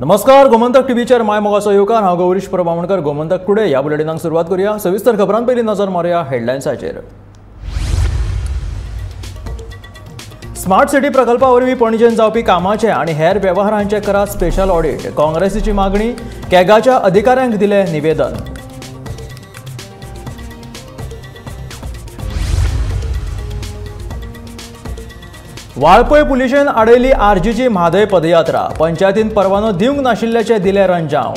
नमस्कार, गोमंतक टीव्हीचेर my मोगाचो येवकार. हांव गौरीश परब आमोणकर. गोमंतक टुडे ह्या बुलेटिनाक सुरवात करूया. सविस्तर खबरां पयलीं नजर मारुया हेडलायन्साचेर. स्मार्ट सिटी प्रकल्पा वरवीं पणजेन जावपी कामाचे आनी हेर वेव्हारांचे करात स्पेशल ऑडिट, काँग्रेसीची मागणी. कॅगाच्या अधिकाऱ्यांक दिलें निवेदन. वाळपय पुलिशेन आडयली आरजीची म्हादय पदयात्रा, पंचायतीन परवानो दिवंक नाशिल्ल्याचें दिलें रंजाव.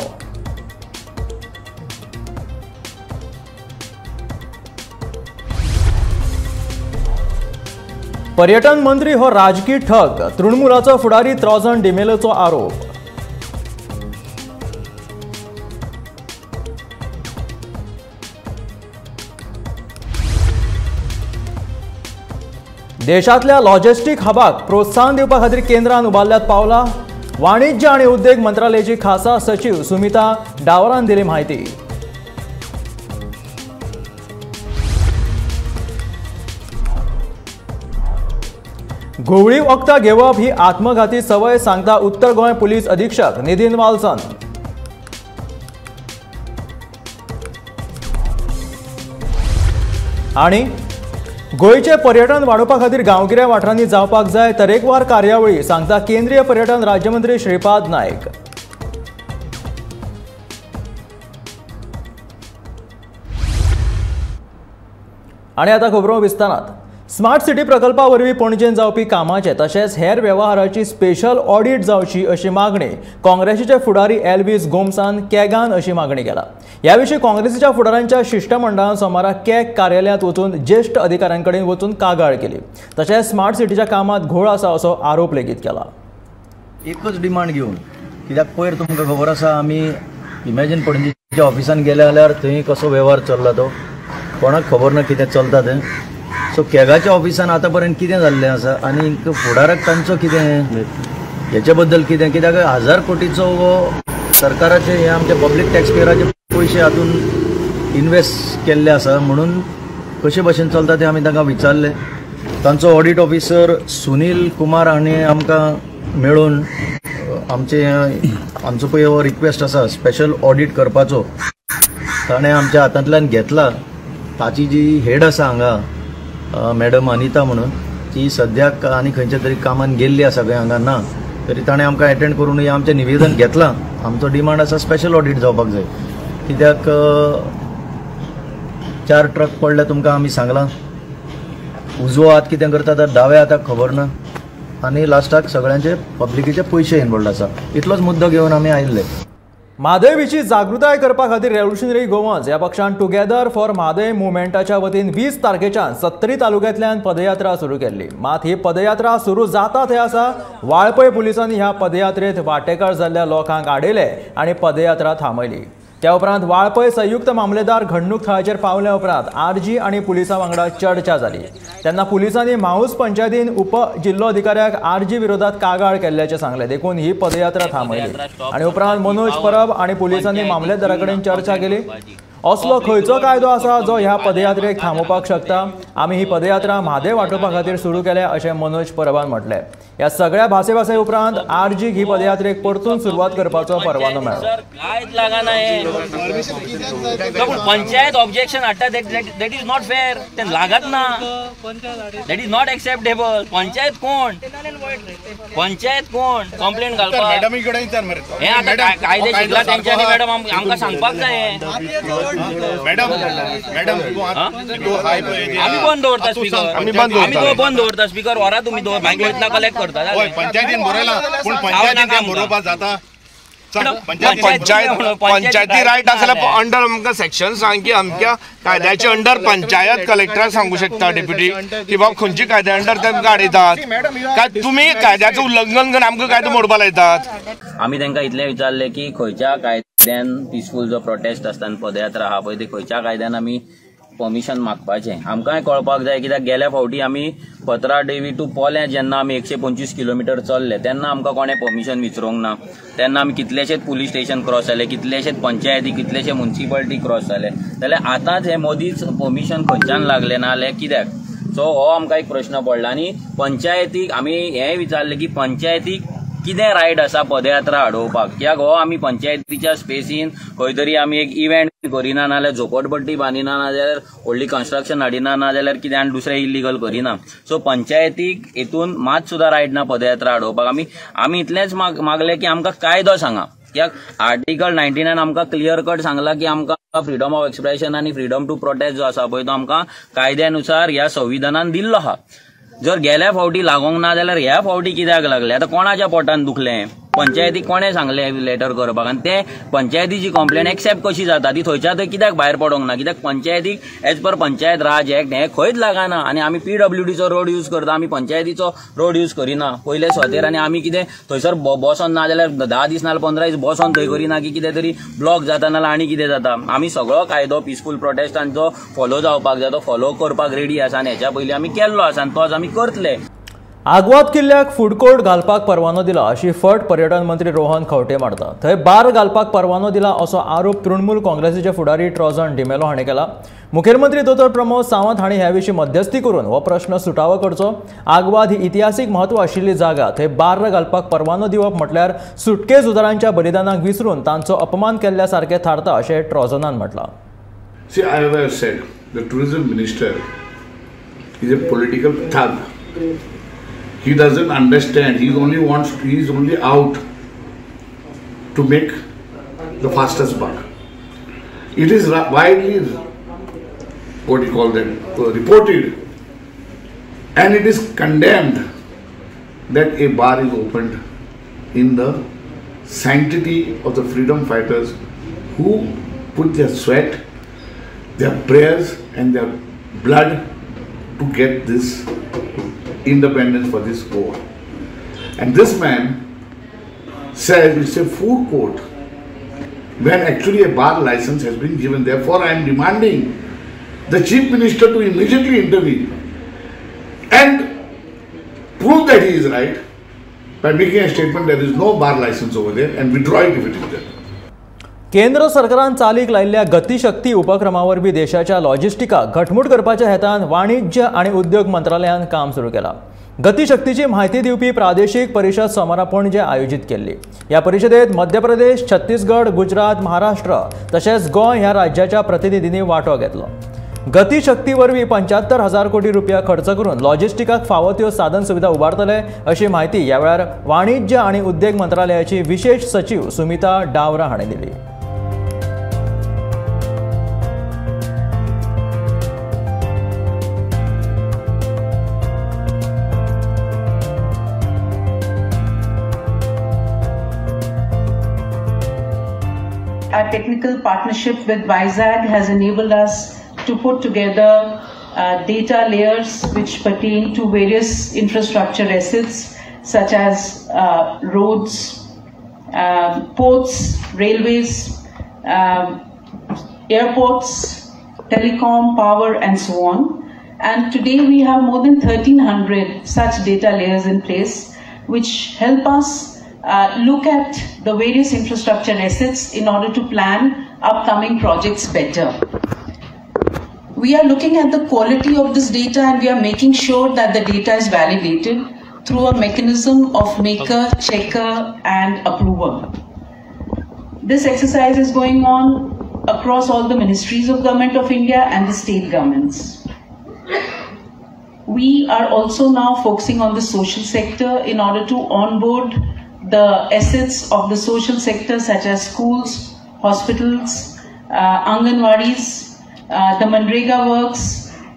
पर्यटन मंत्री हो राजकी ठग, तृणमूलाचो फुडारी त्रोजन डिमेलोचो आरोप. देशांतल्या लॉजिस्टीक हबाक प्रोत्साहन दिवपा खातीर केंद्रान उबारल्यात पावलां. वाणिज्य आनी उद्देग मंत्रालयाची खासा सचीव सुमिता डावरान दिली म्हायती. घुंवळी वखदां घेवप ही आत्मघाती संवय, सांगता उत्तर गोंय पुलीस अधीक्षक निधीन वाल्सन. आनी गोंयचें पर्यटन वाडोवपा खातीर गांवगिऱ्या वाठारांनी जावपाक जाय तरेकवार कार्यावळी, सांगता केंद्रीय पर्यटन राज्यमंत्री श्रीपाद नायक. आनी आतां खबरो विस्तारात. स्मार्ट सिटी प्रकल्पा वरवीं पणजेन जावपी कामाचे तशेंच हेर वेव्हाराची स्पेशल ऑडिट जावची अशी मागणी काँग्रेसीचे फुडारी एल्वीस गोम्सान कॅगान अशी मागणी केला. ह्या विशीं काँग्रेसीच्या फुडाऱ्यांच्या शिश्टमंडळान सोमारा कॅग कार्यालयांत वचून ज्येश्ठ अधिकाऱ्यां कडेन वचून कागाळ केली. तशेंच स्मार्ट सिटीच्या कामांत घोळ आसा असो आरोप लेगीत केला. एकच डिमांड घेवन, कित्याक पयर तुमकां खबर आसा आमी इमॅजिन पणजीच्या ऑफिसान गेले जाल्यार थंय कसो वेव्हार चल्ला तो कोणाक खबर ना कितें चलता तें. सो कॅगाच्या ऑफिसान आतां पर्यंत कितें जाल्लें आसा आनी फुडाराक तांचो कितें हेचे बद्दल कितें, कित्याक 1000 कोटीचो हो सरकाराचे हे आमचे पब्लीक टॅक्सपेयराचे पयशे हातून इन्वेस्ट केल्ले आसा, म्हणून कशे भशेन चलता तें आमी तांकां विचारलें. तांचो ऑडिट ऑफिसर सुनील कुमार हांणी आमकां मेळून आमचे आमचो पळय हो रिक्वेस्ट आसा स्पेशल ऑडिट करपाचो, ताणें आमच्या हातांतल्यान घेतला. ताची जी हेड आसा हांगा मॅडम अनिता म्हणून, ती सद्याक आनी खंयच्या तरी कामान गेल्ली आसा, खंय हांगा ना, तरी ताणें आमकां एटेंड करून हें आमचें निवेदन घेतलां. आमचो डिमांड आसा स्पेशल ऑडिट जावपाक जाय, कित्याक 4 ट्रक पडले तुमकां आमी सांगलां, उजवो हात कितें करता तर दाव्या हाताक खबर ना, आनी लास्टाक सगळ्यांचे पब्लिकेचे पयशे इनवॉल्ड आसा. इतलोच मुद्दो घेवन आमी आयिल्ले. म्हादय विशीं जागृताय करपा खातीर रेव्होल्युशनरी गोवन्स ह्या पक्षान टुगेदर फॉर म्हादय मुवमेंटाच्या वतीन 20 तारखेच्यान 70 तालुक्यांतल्यान पदयात्रा सुरू केल्ली. मात ही पदयात्रा सुरू जाता थंय आसा वाळपय पुलिसांनी ह्या पदयात्रेंत वांटेकार जाल्ल्या लोकांक आडयले आनी पदयात्रा थांबयली. त्या उपरांत वाळपय संयुक्त मामलेदार घडणूक थळाचेर पावल्या उपरांत आरजी आनी पुलिसां वांगडा चर्चा जाली. तेन्ना पुलिसांनी म्हाऊस पंचायतीन उप जिल्लोधिकाऱ्याक आरजी विरोधात कागाळ केल्ल्याचें सांगलें. देखून ही पदयात्रा थांबयली आनी उपरांत मनोज परब आनी पुलिसांनी मामलेदारा कडेन चर्चा केली. असलो खंयचो कायदो आसा जो ह्या पदयात्रेक थांबोवपाक शकता? आमी ही पदयात्रा म्हादय वाटोवपा खातीर सुरू केल्या अशें मनोज परबान म्हटलें. ह्या सगळ्या भासेभासे उपरांत आरजीक ही पदयात्रेक परतून सुरवात करपाचो परवानो मेळ्ळो. पंचायत ऑब्जेक्शन हाडटा, that is not fair, ते लागत ना, that is not acceptable. Panchayat कोण, पंचायत कोण कंप्लेन घालपाक? हे आतां कायदे शिकला तेंच्यांनी मॅडम आमकां सांगपाक जाय. मॅडम मॅडम आमी बंद दवरता स्पीकर, आमी बंद दवरता स्पीकर, व्हरा तुमी मागीर वयतना कलेक्ट करता. पंचायतीन बरयला पूण पंचायतीन बरोवपाक जाता. पंचायती रायट आसल्यार अंडर आमकां सेक्शन सांग की अमक्या कायद्याचे अंडर पंचायत कलेक्टराक सांगू शकता डेप्युटी की बाबा खंयच्या कायद्या अंडर तांकां आडयतात, काय तुमी कायद्याचें उल्लंघन करून आमकां कायदो मोडपा लायतात. आमी तांकां इतलें विचारलें की खंयच्या कायद्यान पिसफूल जो प्रोटेस्ट आसता आनी पदयात्रा आहा पळय ती खंयच्या कायद्यान आमी परमिशन मागपाचें आमकांय कळपाक जाय. कित्याक गेल्या फावटी आमी पत्रा देवी टू पोल्यां जेन्ना आमी 125 किलोमिटर चल्ले तेन्ना आमकां कोणें परमिशन विचारूंक ना. तेन्ना आमी कितलेशेच पुलीस स्टेशन क्रॉस जाले, कितलेशेच पंचायती, कितलेशे मुन्सिपालिटी क्रॉस जाले. जाल्यार आतांच हे मदींच परमिशन खंयच्यान लागलें ना जाल्यार कित्याक? सो हो आमकां एक प्रश्न पडला. आनी पंचायतीक आमी हें विचारलें की पंचायतीक कितें रायट आसा पदयात्रा अडोवपाक? कित्याक हो आमी पंचायतीच्या स्पेसीन खंय तरी आमी एक इव्हेंट करिना, नाजाल्यार झोपडपट्टी बांदिना, नाजाल्यार व्हडली कन्स्ट्रक्शन हाडिना, नाजाल्यार कितें आनी दुसरें इलिगल करिना. सो पंचायतीक हेतून मात सुद्दां रायट ना पदयात्रा अडोवपाक. आमी इतलेंच मागलें की आमकां कायदो सांगा, कित्याक आर्टिकल 99 आमकां क्लियर कट सांगला की आमकां फ्रीडम ऑफ एक्सप्रेशन आनी फ्रीडम टू प्रोटेस्ट जो आसा पळय तो आमकां कायद्यानुसार ह्या संविधानान दिल्लो आहा. जर गेल्या फावटी लागोंक ना जाल्यार ह्या फावटी कित्याक लागले? आतां कोणाच्या पोटान दुखलें? पंचायती कोणें सांगलें लेटर करपाक? आनी ते पंचायतीची कंप्लेन एक्सेप्ट कशी जाता? ती थंयच्या थंय कित्याक भायर पडोंक ना? कित्याक पंचायतीक as per Panchayat Raj act हें खंयच लागना. आनी आमी पीडब्ल्यूडीचो रोड यूज करता, आमी पंचायतीचो रोड यूज करिना पयले सोतेर. आनी आमी कितें थंयसर बसोन ना जाल्यार 10 दीस नाल्यार 15 दीस बसोन थंय करिना की कितें तरी ब्लॉक जाता नाल्यार आनी कितें जाता. आमी सगळो कायदो पिसफूल प्रोटेस्टान जो फॉलो जावपाक जाय तो फॉलो करपाक रेडी आसा आनी हेच्या पयलीं आमी केल्लो आसा आनी तोच आमी करतले. आगवाद किल्ल्याक फूड कोर्ट घालपाक परवानो दिला अशी फट पर्यटन मंत्री रोहन खंवटे मारता. थंय बार घालपाक परवानो दिला असो आरोप तृणमूल काँग्रेसीचे फुडारी ट्रॉजन डिमेलो हांणी केला. मुखेलमंत्री दोतोर प्रमोद सावंत हांणी ह्या विशीं मध्यस्थी करून हो प्रश्न सुटावो करचो. आगवाद ही इतिहासीक म्हत्व आशिल्ली जागा, थंय बार घालपाक परवानो दिवप म्हटल्यार सुटके झुजारांच्या बलिदानाक विसरून तांचो अपमान केल्ल्या सारकें थारता अशें ट्रॉजनान म्हटलां. See, I have said, the tourism minister is a political thug. He doesn't understand. He is only out to make the fastest buck. It is widely, what do you call that, reported, and it is condemned that a bar is opened in the sanctity of the freedom fighters who put their sweat, their prayers and their blood to get this independence for this war. And this man says it's a food court when actually a bar license has been given. Therefore, I am demanding the Chief Minister to immediately intervene and prove that he is right by making a statement there is no bar license over there and withdraw it if it is there. केंद्र सरकारान चालीक लायिल्ल्या गतिशक्ती उपक्रमा वरवीं देशाच्या लॉजिस्टिकाक घटमूट करपाच्या हेतान वाणिज्य आनी उद्योग मंत्रालयान काम सुरू केलां. गतिशक्तीची म्हायती दिवपी प्रादेशीक परिशद सोमारा पणजे आयोजीत केल्ली. ह्या परिशदेत मध्य प्रदेश, छत्तीसगड, गुजरात, महाराष्ट्र तशेंच गोंय ह्या राज्याच्या प्रतिनिधींनी वांटो घेतलो. गतिशक्ती वरवीं 75,000 कोटी रुपया खर्च करून लॉजिस्टिकाक फावो त्यो साधन सुविधा उबारतले अशी म्हायती ह्या वेळार वाणिज्य आनी उद्योग मंत्रालयाची विशेष सचीव सुमिता डावरा हांणी दिली. Our technical partnership with Vizag has enabled us to put together data layers which pertain to various infrastructure assets such as roads, ports, railways, airports, telecom, power and so on. And today we have more than 1,300 such data layers in place which help us look at the various infrastructure assets in order to plan upcoming projects better. We are looking at the quality of this data and we are making sure that the data is validated through a mechanism of maker, checker and approver. This exercise is going on across all the ministries of Government of India and the state governments. We are also now focusing on the social sector in order to onboard the assets of the social sector such as schools, hospitals, Anganwadis, the Manrega works,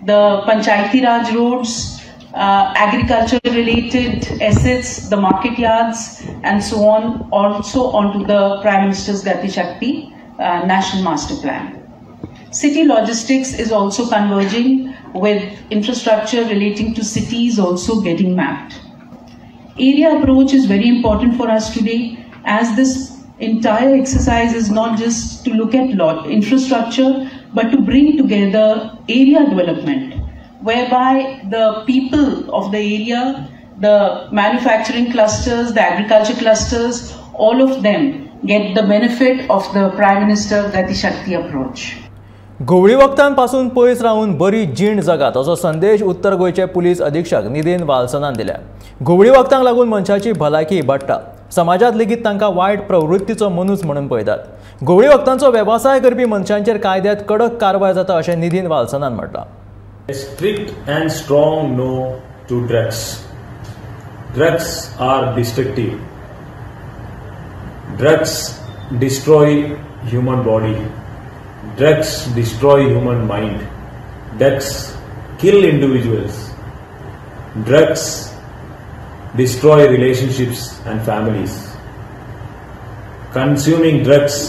the Panchayati Raj roads, agriculture related assets, the market yards and so on, also onto the Prime Minister's Gati Shakti National Master Plan. City logistics is also converging with infrastructure relating to cities also getting mapped. Area approach is very important for us today, as this entire exercise is not just to look at infrastructure but to bring together area development, whereby the people of the area, the manufacturing clusters, the agriculture clusters, all of them get the benefit of the Prime Minister Gati Shakti approach. घुंवळी वखदांपासून पयस रावन बरी जीण जगात असो संदेश उत्तर गोंयचे police अधीक्षक नितीन वाल्सनान दिल्या. घुंवळी वखदांक लागून मनशाची भलायकी इबाडटा. समाजात लेगीत तांकां वायट प्रवृत्तीचो मनीस म्हणून पळयतात. घुंवळी वखदांचो वेवसाय करपी मनशांचेर कायद्यात कडक कारवाय जाता अशें Nidhin वाल्सनान म्हटलां. A strict and strong no to drugs. Drugs are destructive. Drugs destroy human body. Drugs destroy human mind. Drugs kill individuals. Drugs destroy relationships and families. Consuming drugs,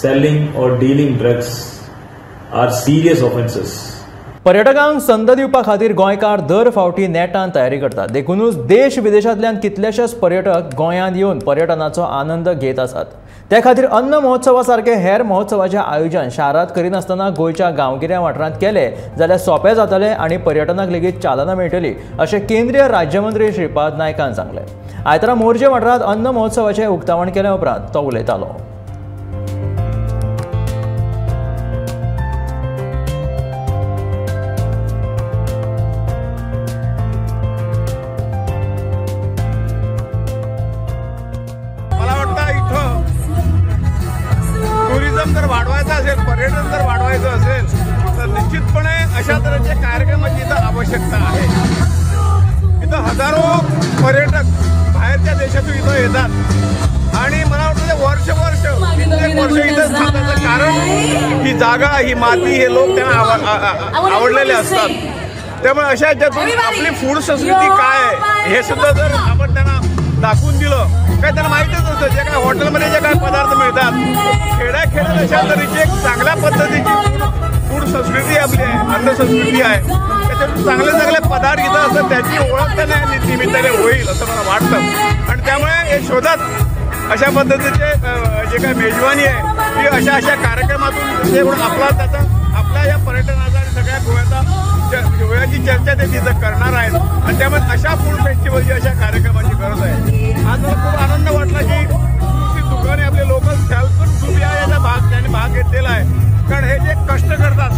selling or dealing drugs are serious offenses. पर्यटकांक संद दिवपा खातीर गोंयकार दर फावटी नेटान तयारी करतात. देखूनच देश विदेशांतल्यान कितलेशेच पर्यटक गोंयांत येवन पर्यटनाचो आनंद घेत आसात. ते खातीर अन्न महोत्सवा सारके हेर महोत्सवाचें आयोजन शारांत करिनासतना गोंयच्या गांवगिऱ्या वाठारांत केलें जाल्यार सोंपें जातलें आनी पर्यटनाक लेगीत चालना मेळटली अशें केंद्रीय राज्यमंत्री श्रीपाद नायकान सांगलें. आयतारा मोरजे वाठारांत अन्न महोत्सवाचें उक्तावण केले उपरांत तो उलयतालो. जर वाढवायचं असेल, पर्यटन जर वाढवायचं असेल तर निश्चितपणे अशा तऱ्हेच्या कार्यक्रमाची इथं आवश्यकता आहे. इथं हजारो पर्यटक बाहेरच्या देशातून इथं येतात आणि मला वाटतं वर्ष वर्ष कित्येक वर्ष इथंच थांबण्याचं कारण ही जागा, ही माती, हे लोक त्यांना आवडलेले असतात. त्यामुळे अशा ह्याच्यातून आपली फूड संस्कृती काय आहे हे सुद्धा जर आपण त्यांना दाखवून दिलं, काय त्यांना माहितच असतं जे काय हॉटेलमध्ये जे काय पदार्थ मिळतात, खेड्याखेड्यात अशा तऱ्हेची एक चांगल्या पद्धतीची फूड संस्कृती आपली आहे, अन्न संस्कृती आहे, त्याच्यातून चांगले चांगले पदार्थ इथं असतात त्याची ओळख त्यांना निमित्ताने होईल असं मला वाटतं. आणि त्यामुळे हे शोधात अशा पद्धतीचे जे काय मेजवानी आहे ती अशा अशा कार्यक्रमातून जे आपला त्याचा आपल्या या पर्यटनाचा आणि सगळ्या गोव्याचा गोव्याची चर्चा ते तिथं करणार आहेत. आणि त्यामुळे अशा फूड फेस्टिवलची अशा कार्यक्रमाची गरज आहे. आज मला खूप आनंद वाटला की दुकाने आपले लोकल सेल्फ ग्रुप याचा भाग त्यांनी भाग घेतलेला आहे. कारण हे जे कष्ट करतात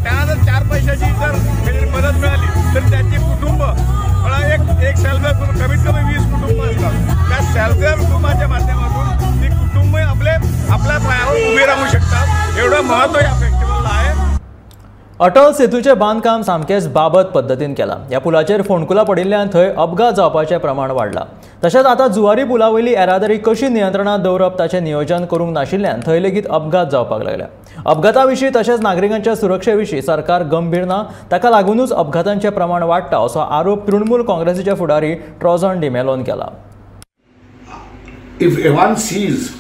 त्यांना जर चार पैशाची जर काहीतरी मदत मिळाली तर त्यांची कुटुंब मला एक एक सेल्फ हेल्प ग्रुप कमीत कमी 20 कुटुंब असतात, त्या सेल्फ हेल्प ग्रुपाच्या माध्यमातून ती कुटुंब आपले आपल्या पायावर उभे राहू शकतात. एवढं महत्त्व या फेस्टिवलला आहे. अटल सेतूचें बांदकाम सामकेंच बाबत पद्दतीन केलां. ह्या पुलाचेर फोंडकुलां पडिल्ल्यान थंय अपघात जावपाचें प्रमाण वाडलां. तशेंच आतां जुवारी पुला वयली येरादारी कशी नियंत्रणांत दवरप ताचें नियोजन करूंक नाशिल्ल्यान थंय लेगीत अपघात जावपाक लागल्या. अपघाता विशीं तशेंच नागरिकांच्या सुरक्षे विशीं सरकार गंभीर ना, ताका लागूनच अपघातांचें प्रमाण वाडटा असो आरोप तृणमूल काँग्रेसीचे फुडारी ट्रॉझन डिमेलोन केला. If one sees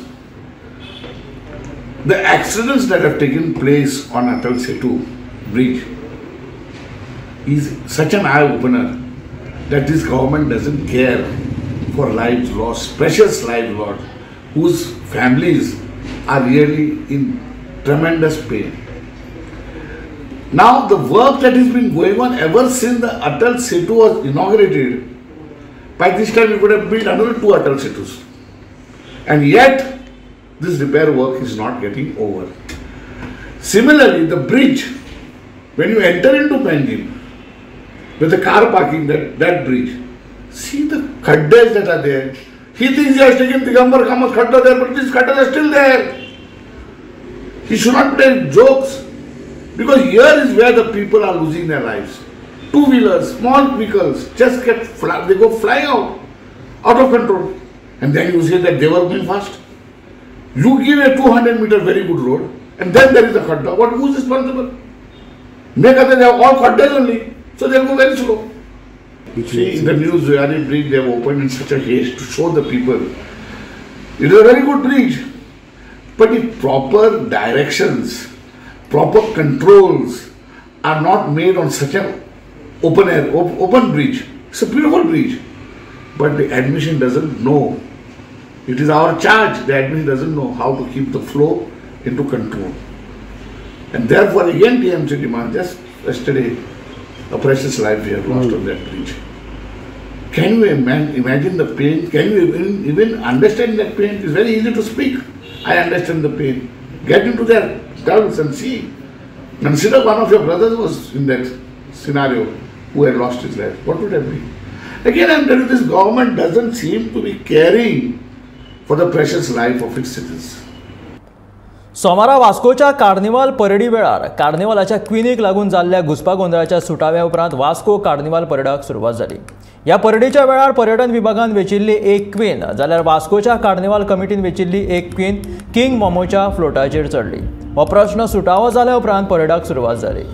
the accidents that have taken place on Atal Setu bridge is such an eye-opener that this government doesn't care for lives lost, precious lives lost, whose families are really in tremendous pain. Now the work that has been going on ever since the Atal Setu was inaugurated, by this time we could have built another 2 Atal Setus. And yet this repair work is not getting over. Similarly, the bridge, when you enter into Panjim, with the car parking, that bridge, see the khaddas that are there. He thinks he has taken Digambar Kamath khadda there, but these khaddas are still there. He should not play jokes, because here is where the people are losing their lives. Two-wheelers, small vehicles, just get, they go flying out of control. And then you say that they were going fast. You give a 200 meter very good road, and then there is a khadda. What, who is responsible? Make others, they have all khaddas only, so they will go very slow. See, in the new Zuari bridge, they have opened in such a haste to show the people. It is a very good bridge, but if proper directions, proper controls are not made on such an open air, open bridge, it's a beautiful bridge, but the admission doesn't know. It is our charge, the admin doesn't know how to keep the flow into control. And therefore again TMC demand, just yesterday, a precious life we have lost on that bridge. Can you imagine the pain? Can you even understand that pain? It's very easy to speak. I understand the pain. Get into their terms and see. Consider one of your brothers was in that scenario who had lost his life. What would have been? Again, I am telling you, this government doesn't seem to be caring for the precious life of its citizens. सोमारा वास्कोच्या carnival परेडी वेळार कार्निवालाच्या क्विनीक लागून जाल्ल्या घुस्पागोंदळाच्या सुटाव्या उपरांत Vasco carnival परेडाक सुरवात जाली. ह्या परेडीच्या वेळार पर्यटन विभागान वेचिल्ली एक क्वीन जाल्यार वास्कोच्या कार्निवाल कमिटीन वेचिल्ली एक क्वीन किंग मोमोच्या फ्लोटाचेर चडली. हो प्रश्न सुटावो जाल्या उपरांत परेडाक सुरवात जाली.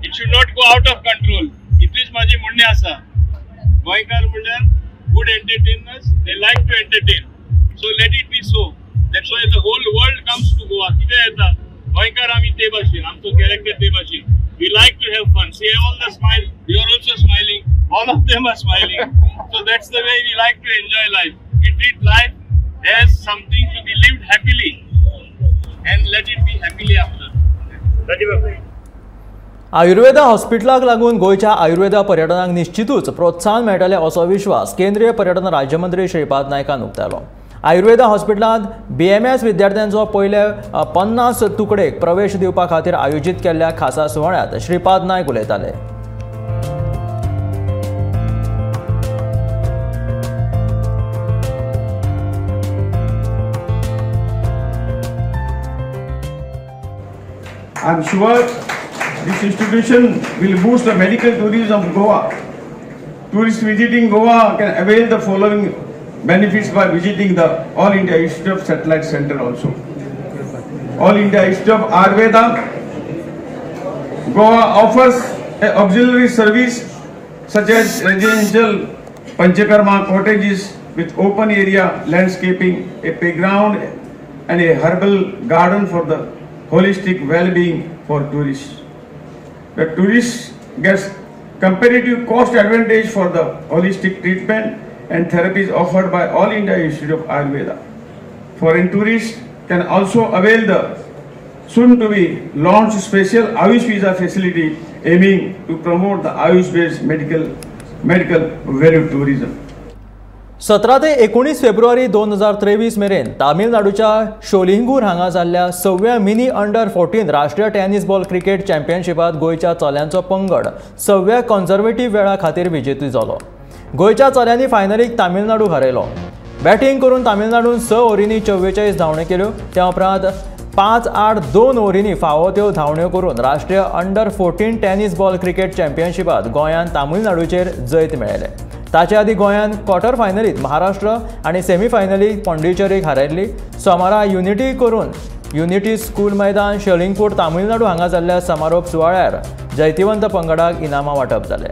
It should not go out of control. इतलीच माझी म्हणणें आसा. गोंयकार म्हणल्यार good entertainers, they like to entertain. So let it be so. That's why the whole world comes to Goa. कितें येता गोंयकार आमी ते भाशेन, आमचो कॅरेक्टर ते भाशेन. We like to have fun. See all the smile, you are also smiling, all of them are smiling. So that's the way we like to enjoy life. We treat life as something to be lived happily and let it be happily after. Ayurveda हॉस्पिटलाक लागून गोंयच्या आयुर्वेदा पर्यटनाक निश्चितूच प्रोत्साहन मेळटलें असो विश्वास केंद्रीय पर्यटन राज्यमंत्री श्रीपाद नायकान उक्तायलो. आयुर्वेदा हॉस्पिटलांत BMS विद्यार्थ्यांचो पयले 50 तुकडेक प्रवेश दिवपा खातीर आयोजीत केल्ल्या खासा सुवाळ्यांत श्रीपाद नायक उलयताले. I am sure this institution will boost the medical tourism of Goa. Tourists visiting Goa can avail the following benefits by visiting the All India Institute of Satellite Center also. All India Institute of Ayurveda, Goa offers an auxiliary service such as residential Panchakarma cottages with open area landscaping, a playground and a herbal garden for the holistic well-being for tourists. The tourist gets comparative cost advantage for the holistic treatment and therapies offered by All India Institute of Ayurveda. Foreign tourists can also avail the soon-to-be launched special Ayush visa facility aiming to promote the Ayush-based medical value tourism. 17 ते 19 फेब्रुवारी 2023 मेरेन तामिळनाडूच्या शोलिंगूर हांगा जाल्ल्या 6व्या mini under 14 राष्ट्रीय tennis ball cricket चॅम्पियनशिपांत गोंयच्या चल्यांचो पंगड 6व्या conservative वेळा खातीर विजेती जालो. गोंयच्या चल्यांनी फायनलीक तामिळनाडूक हारयलो. बॅटींग करून तामिळनाडून 6 ओव्हरींनी 44 धांवण्यो केल्यो. त्या उपरांत 5-8-2 ओव्हरींनी फावो त्यो धांवण्यो करून राष्ट्रीय अंडर 14 टेनिस बॉल क्रिकेट चॅम्पियनशिपांत गोंयान तामिळनाडूचेर जैत मेळयलें. ताचे आदीं गोंयान क्वॉर्टर फायनलींत महाराष्ट्र आनी सेमीफायनलीक पॉंडिचेरीक हारयल्ली. सोमारा युनिटी करून युनिटी स्कूल मैदान शोलिंगपूर तामिळनाडू हांगा जाल्ल्या समारोप सुवाळ्यार जैतिवंत पंगडाक इनामां वांटप जालें.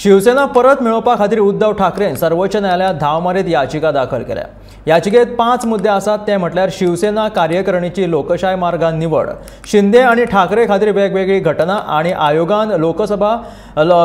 शिवसेना परत मेळोवपा खातीर उद्धव ठाकरेन सर्वोच्च न्यायालयांत धांव मारीत याचिका दाखल केल्या. याचिकेत 5 मुद्दे आसात ते म्हटल्यार शिवसेना कार्यकारिणीची लोकशाय मार्गान निवड, शिंदे आनी ठाकरे खातीर वेगवेगळी घटना आनी आयोगान लोकसभा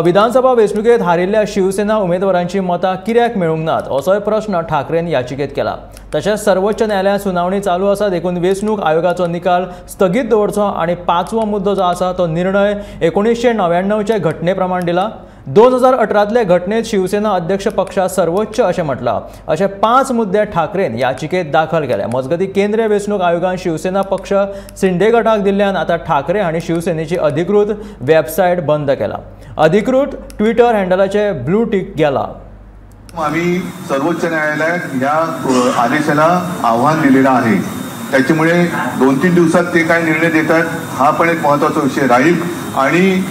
विधानसभा वेंचणुकेंत हारिल्ल्या शिवसेना उमेदवारांची मतां कित्याक मेळूंक नात असोय प्रश्न ठाकरेन याचिकेत केला. तशेंच सर्वोच्च न्यायालयांत सुनावणी चालू आसा देखून वेंचणूक आयोगाचो निकाल स्थगीत दवरचो आनी 5वो मुद्दो जो आसा तो निर्णय 1999चे घटने प्रमाण दिला. 2018तले घटनेत शिवसेना अध्यक्ष पक्षा सर्वोच्च अशें म्हटलां. अशे 5 मुद्दे ठाकरेन याचिकेत दाखल केले. मजगतीं केंद्रीय वेंचणूक आयोगान शिवसेना पक्ष शिंदे गटाक दिल्ल्यान आतां ठाकरे हांणी शिवसेनेची अधिकृत वेबसायट बंद केला. अधिकृत ट्विटर हँडलाचे ब्लू टिक गेला. आम्ही सर्वोच्च न्यायालयात या आदेशाला आव्हान दिलेलं आहे. त्याच्यामुळे 2-3 दिवसात ते काय निर्णय देतात हा पण एक महत्त्वाचा विषय राहील. आणि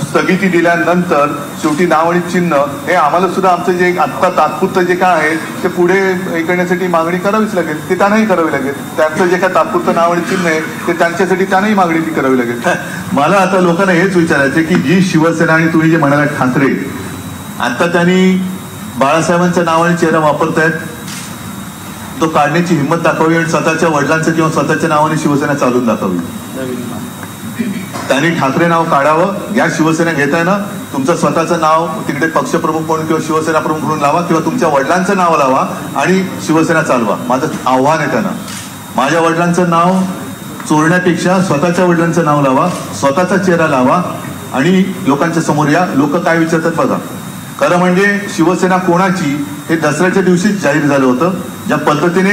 स्थगिती दिल्यानंतर शेवटी नाव आणि चिन्ह हे आम्हाला सुद्धा आमचं जे आत्ता तात्पुरतं जे काय आहे ते पुढे हे करण्यासाठी मागणी करावीच लागेल, ते त्यांनाही करावी लागेल. त्यांचं जे काय तात्पुरतं नाव आणि चिन्ह आहे ते त्यांच्यासाठी त्यांनाही मागणी ती करावी लागेल. मला आता लोकांना हेच विचारायचं की जी शिवसेना आणि तुम्ही जे म्हणाला ठाकरे, आता त्यांनी बाळासाहेबांचं नाव आणि चेहरा वापरतायत, तो काढण्याची हिंमत दाखवावी आणि स्वतःच्या वडिलांचं किंवा स्वतःच्या नावाने शिवसेना चालून दाखवावी. त्यांनी ठाकरे नाव काढावं, या शिवसेना घेताय ना, तुमचं स्वतःचं नाव तिकडे पक्षप्रमुख म्हणून किंवा शिवसेना प्रमुख म्हणून लावा किंवा तुमच्या वडिलांचं नाव लावा आणि शिवसेना चालवा. माझं आव्हान आहे त्यांना, माझ्या वडिलांचं नाव चोरण्यापेक्षा स्वतःच्या वडिलांचं नाव लावा, स्वतःचा चेहरा लावा आणि लोकांच्या समोर या. लोक काय विचारतात बघा. खरं म्हणजे शिवसेना कोणाची हे दसऱ्याच्या दिवशीच जाहीर झालं होतं. ज्या पद्धतीने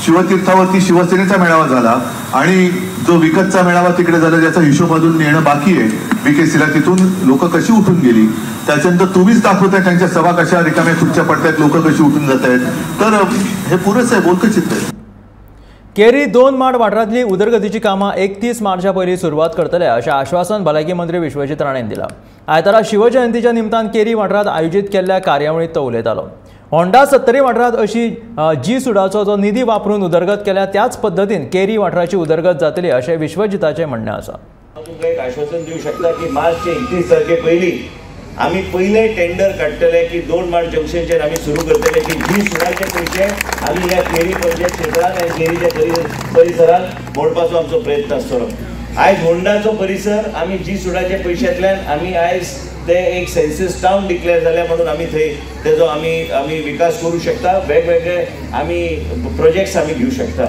शिवतीर्थावरती शिवसेनेचा मेळावा झाला आणि जो विकतचा मेळावा तिकडे झाला ज्याचा हिशोब अजून नेणं बाकी आहे बीकेसीला, तिथून लोक कशी उठून गेली. त्याच्यानंतर तुम्हीच दाखवताय त्यांच्या सभा कशा रिकाम्या खुर्च्या पडतायत, लोक कशी उठून जात आहेत. तर हे पुरेसं आहे, बोलकं चित्र आहे. केरी 2 माड वाठारांतली उदरगतीची कामां 31 मार्चा पयलीं सुरवात करतले अशें आश्वासन भलायकी मंत्री विश्वजीत राणेन दिलां. आयतारा शिवजयंतीच्या निमतान केरी वाठारांत आयोजीत केल्ल्या कार्यावळींत तो उलयतालो. होंडा 70 वाठारांत अशी जी सुडाचो जो निधी वापरून उदरगत केल्या त्याच पद्दतीन केरी वाठाराची उदरगत जातली अशें विश्वजिताचें म्हणणें आसा. तुमकां एक आश्वासन दिवं शकता की मार्चचे 31 तारखे पयलीं आमी पयलें टेंडर काडटले की 2 माड जंक्शनचेर आमी सुरू करतले की जी सुडाचे पयशे आमी ह्या केरी पंचायत क्षेत्रांत आनी केरीच्या परिसरांत मोडपाचो आमचो प्रयत्न आसतलो. आयज होंडाचो परिसर आमी जी सुडाच्या पयशांतल्यान आमी आयज ते एक सेन्सस टावन डिक्लेअर जाल्या म्हणून आमी थंय तेजो आमी आमी विकास करूं शकता. वेगवेगळे आमी प्रोजेक्ट्स आमी घेवं शकता.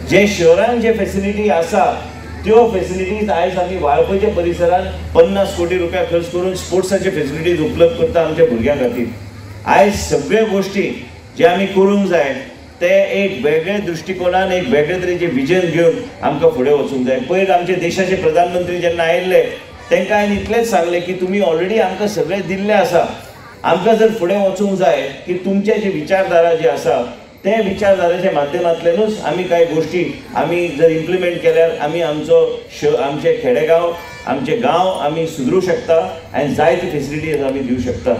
जे शहरान जे फेसिलिटी आसा त्यो फेसिलिटीज आयज आमी वाळपयच्या परिसरात 50 कोटी रुपया खर्च करून स्पोर्ट्साचे फेसिलिटीज उपलब्ध करता आमच्या भुरग्यां खातीर. आयज सगळ्यो गोश्टी जे आमी करूंक जाय ते एक वेगळे दृश्टिकोनान एक वेगळे तरेचे विजन घेवन आमकां फुडें वचूंक जाय. पयर आमचे देशाचे प्रधानमंत्री जेन्ना आयिल्ले तांकां हांवें इतलेंच सांगलें की तुमी ऑलरेडी आमकां सगळें दिल्लें आसा, आमकां जर फुडें वचूंक जाय की तुमचे जे विचारधारा जी आसा ते विचारधारेच्या माध्यमांतल्यानूच आमी कांय गोश्टी आमी जर इम्प्लिमेंट केल्यार आमी आमचो आमचे खेडेगांव आमचे गांव आमी सुदरूं शकता आनी जायती फेसिलिटीज आमी दिवं शकता.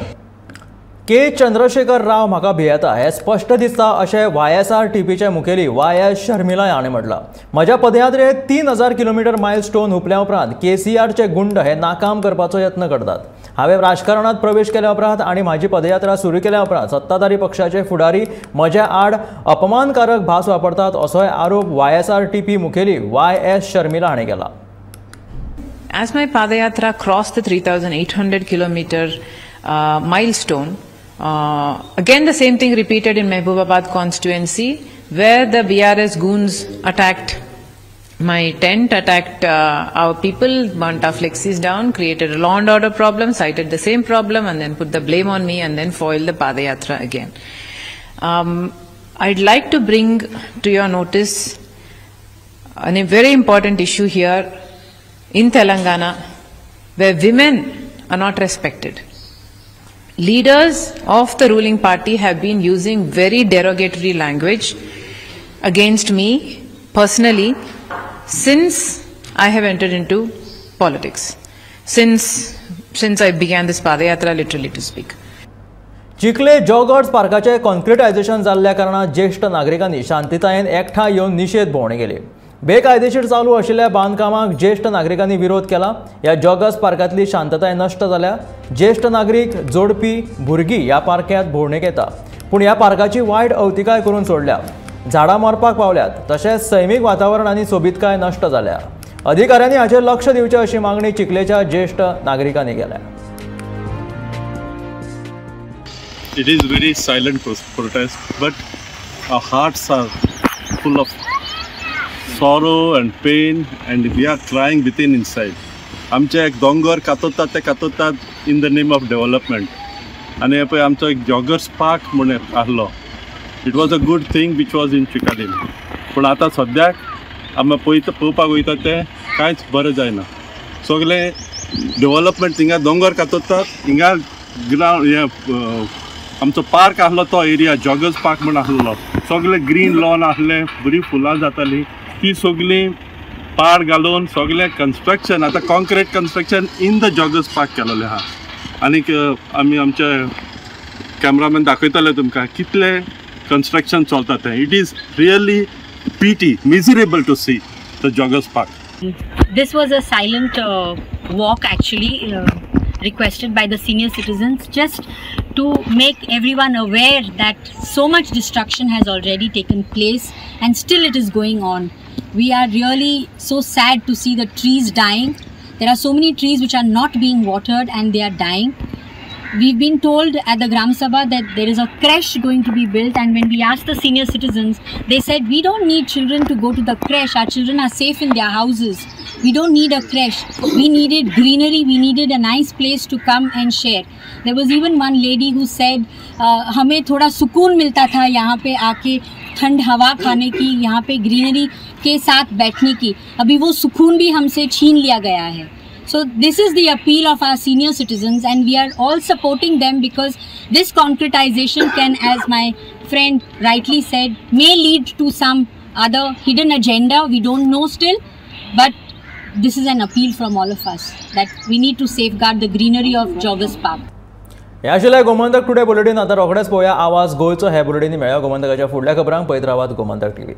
के चंद्रशेखर राव म्हाका भियेता हें स्पश्ट दिसता अशें YSRTPचे मुखेली YS Sharmila हाणें म्हटलां. म्हज्या पदयात्रेंत 3000 किलोमिटर मायल स्टोन हुपल्या उपरांत KCRचे गुंड हे नाकाम करपाचो यत्न करतात. हांवें राजकारणांत प्रवेश केल्या उपरांत आनी म्हाजी पदयात्रा सुरू केल्या उपरांत सत्ताधारी पक्षाचे फुडारी म्हज्या आड अपमानकारक भास वापरतात असोय आरोप YSRTP मुखेली YS Sharmila हाणें केला. As my padayatra crossed the 3,800 kilometer milestone, again the same thing repeated in Mehbubabad constituency, where the BRS goons attacked my tent, attacked our people, burnt our flexies down, created a law and order problem, cited the same problem, and then put the blame on me and then foiled the padayatra again. I'd like to bring to your notice a very important issue here in Telangana, where women are not respected. Leaders of the ruling party have been using very derogatory language against me personally since I have entered into politics, since I began this padayatra, literally to speak. Chikhale joggers पार्काचे कॉन्क्रिटायझेशन जाल्ल्या कारणान ज्येष्ठ नागरिकांनी शांतीतायेन एकठांय येवन निशेध भोंवडी केली. बेकायदेशीर चालू आशिल्ल्या बांदकामाक ज्येष्ठ नागरिकांनी विरोध केला. ह्या जॉगर्स पार्कांतली शांतताय नश्ट जाल्या. ज्येष्ठ नागरीक, जोडपी, भुरगीं ह्या पार्कांत भोंवडेक येता, पूण ह्या पार्काची वायट अवतिकाय करून सोडल्या. झाडां मरपाक पावल्यात, तशेंच सैमीक वातावरण आनी सोबीतकाय नश्ट जाल्या. अधिकाऱ्यांनी हाचेर लक्ष दिवचें अशी मागणी चिखलेच्या ज्येष्ठ नागरिकांनी केल्या. It is very silent protest, but our hearts are full of sorrow and pain, and we are crying within inside. आमचे एक दोंगर कातोतात ते कातोतात in the name of development. आनी पळय आमचो एक जॉगर्स पार्क म्हूण आहलो. It was a good thing which was in Chicalim. पूण आतां सद्याक आमी पळयता पळोवपाक वयता तें कांयच बरें जायना. सगळें डेव्हलपमेंट थिंगा दोंगर कातोतात, हिंगा ग्रावंड हें आमचो पार्क आहलो तो एरिया जॉगर्स पार्क म्हूण आहलो सगळे ग्रीन लॉन आसलें, बरी फुलां जातालीं, ती सगळीं पार घालून सगळें कन्स्ट्रक्शन आतां concrete construction in the joggers park केलेलें आहा. आनीक आमी आमचे कॅमरामॅन दाखयतले तुमकां कितले कन्स्ट्रक्शन चलता तें. It is really pity, miserable to see the joggers park. This was a silent walk actually requested by the senior citizens just to make everyone aware that so much destruction has already taken place and still it is going on. We are really so sad to see the trees dying. There are so many trees which are not being watered and they are dying. We've been told at the Gram Sabha that there is a creche going to be built, and when we asked the senior citizens, they said we don't need children to go to the creche. Our children are safe in their houses. We don't need a creche. We needed greenery. We needed a nice place to come and share. There was even one lady who said, हमें थोड़ा सुकून मिलता था यहाँ pay आके ठंड हवा खाने की, यहाँ पे ग्रीनरी के साथ बैठने की, अभी वो सुकून भी हमसे छीन लिया गया है. So this is the appeal of our senior citizens, and we are all supporting them because this concretization can, as my friend rightly said, may lead to some other hidden agenda. We don't know still, but this is an appeal from all of us that we need to safeguard the greenery of Joggers Park. ह्या शिवाय Gomantak today bulletin आतां रोखडेच पळोवया आवाज गोंयचो. हे bulletin मेळ्ळ्या गोमंतकाच्या फुडल्या खबरांक पळयत रावात गोमंतक टीव्ही.